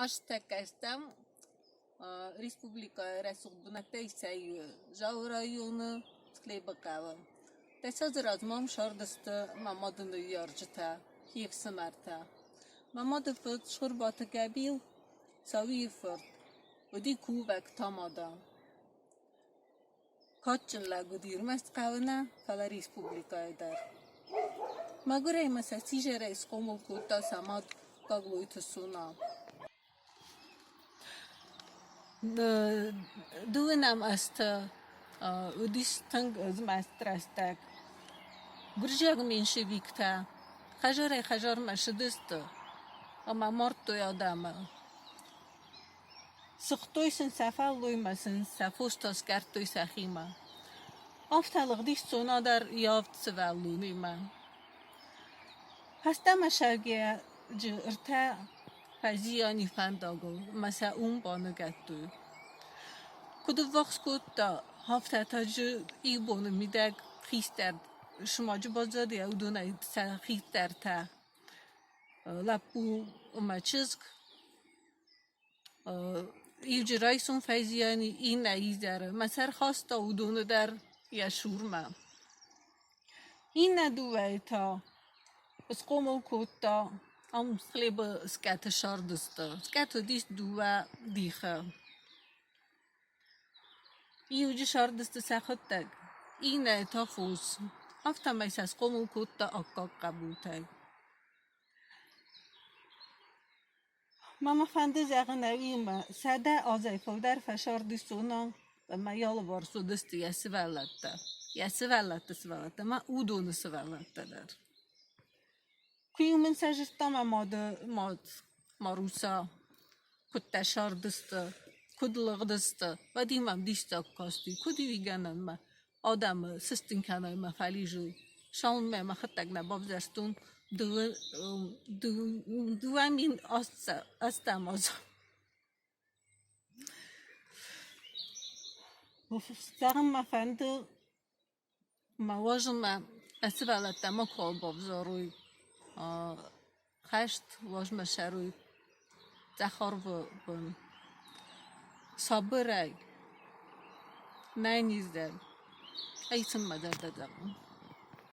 Азтӕккӕ стӕм республикӕйы рӕсугъд бынӕттӕй сӕ иуы, Дзауы районы Цхлебы хъӕуы. Дӕсӕдзы размӕ уым сӕрдысты мӕ мады ныййарджытӕ, йе фсымӕртӕ. Мӕ мады фыд Цхуырбаты Гӕбил, Сауийы фырт, уыди кувӕг тамада. Кадджын лӕг уыди ӕрмӕст хъӕуы нӕ, фӕлӕ республикӕйы дӕр. Мӕгуырӕй ма сӕ сидзӕрӕй схъомыл кодта сӕ мад Гаглойты Сона. Дыууынӕм азты уыдис тынг змӕст рӕстӕг. Гуырдзиаг меньшевиктӕ хӕдзарӕй-хӕдзармӕ цыдысты ӕмӕ мардтой адӕмы. Сыгътой сын сӕ фӕллоймӕ сын сӕ фостӕ скъӕрдтой сӕхимӕ. Афтӕ лыгъдис Сона дӕр йӕ авд сывӕллонимӕ. Фӕстӕмӕ сӕргӕджы ӕртӕ фӕзиани фӕндагыл ӕмӕ сӕ уым баныгӕдтой. Куыд ӕввахс кодта, афтӕ таджы иу боны мидӕг хистӕр сымаджы баззад, йӕ уыдонӕй сӕ хистӕртӕ лӕппу ӕмӕ чызг Иуджы райсом фӕзиан, иннӕ изӕры. Мӕ сӕр хаста уыдоны дӕр йӕ цурмӕ. Иннӕ дыууӕйы та схъомыл кодта ам хлебы скъӕты сӕрдысты. Скъӕт уыдис дыууӕ дихы. Иуджы сӕрдысты сӕхӕдӕг, иннӕйы та фос. Афтӕмӕй сӕ схъомыл кодта аккаг хъӕбултӕй. Ма мӕ фӕнды зӕгъын ӕви 100 азӕй фылдӕр фӕсарди Сона ӕмӕ йӕ алыварс уыдысты йӕ сывӕллӕттӕ, йӕ сывӕллӕтты сывӕллӕттӕ ӕмӕ уыдоны сывӕллӕттӕ дӕр. Куы-иу мын сӕ зыдта мӕ мады мад Маруся, куыдтӕ сардысты, куыд лыгъдысты, уӕд-иу мӕм диссаг касти, куыд-иу гӕнӕнмӕ адӕмы сыстын кӕной мӕ фӕлизой. Саунмӕ мӕхӕдӕг нӕ бавзӕрстон 2008 азы. Зӕгъын мӕ фӕнды, мӕ уарзынмӕ сывӕллӕттӕ макуал бавзарой хӕст, уазмӕ сӕрой цъӕх арвы бын сабырӕй, нӕнизӕй. Ай сын мӕ зӕрдӕ зӕгъы.